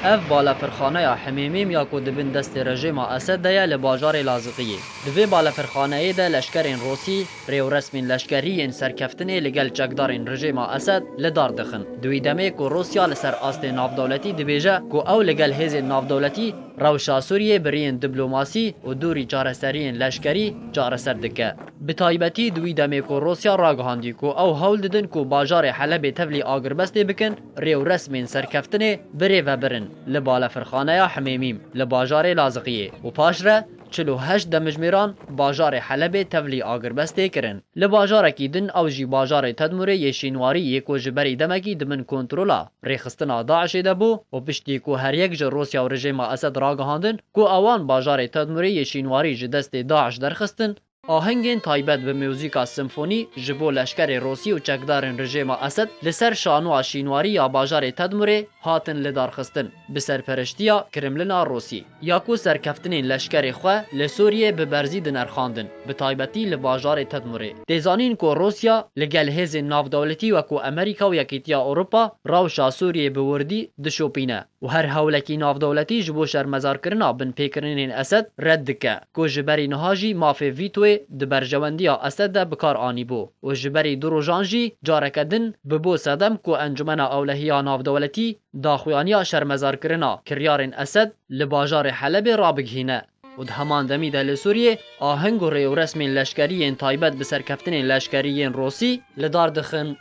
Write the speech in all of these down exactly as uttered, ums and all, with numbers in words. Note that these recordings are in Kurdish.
Ev balefirxaneya Himêmîm ya ku di bin destê rejêma Esed de ye li bajarê Laziqiyê. Di vê balefirxaneyê de leşkerên Rûsî rêwresmên leşkerî yên serkeftinê li gel çekdarên rejêma Esed li dar dixin. Di wî demê ku Rûsya li ser astê navdewletî dibêje ku ew li gel hêzên navdewletî rewşa Sûriyê bi riyên diplomasî û dûrî çareseriyên leşkerî çareser dike. Bi taybetî di wî demê ku Rûsya ragihandî ku ew hewl didin ku bajarê Helebê tevlî agirbestê bikin, rêwresmên serkeftinê birêve birin li balefirxaneya Himêmîm li bajarê Laziqiyê û paşre çil û heşt demjimêran bajarê Helebê tevlî agirbestê kirin. Li bajarekî din ew jî bajarê Tedmûrê yê Şînwarî yê ku ji berî demekî di bin kontrola rêxistina DAIŞê de bû û piştî ku her yek ji Rûsya û rejêma Esed ragihandin ku ewan bajarê Tedmûrê yê Şînwarî ji destê DAIŞ derxistin, ahengên taybet bi muzîka simfonî ji bo leşkerê Rûsî û çekdarên rejêma Esed li ser şanoya Şînwarî ya bajarê Tedmûrê hatin lidarxistin bi serpereştiya Kremlina Rûsî. Ya ku serkeftinên leşkerê xwe li Sûriyê bi berzî dinirxandin, bi taybetî li bajarê Tedmûrê. Tê zanîn ku Rûsya li gel hêzên navdewletî wekû Amerîka û Yekîtiya Ewropa rewşa Sûriyê bi wirdî dişopîne û her hewlekî navdewletî ji bo şermezarkirina binpêkirinên Esed red dike, ku ji berî niha jî mafê vîtoyê di berjewendiya Esed de bi kar anîbû û ji berî du rojan jî careke din bibû sedem ku Encûmena Ewlehiya Navdewletî daxuyaniya şermezarkirina kiryarên Esed li bajarê Helebê rabigihîne û di heman demî de li Sûriyê aheng û rêwresmên leşkerî yên taybet bi serkeftinên leşkerî yên Rûsî li dar dixin.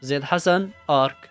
Zêd Hesen, Ark.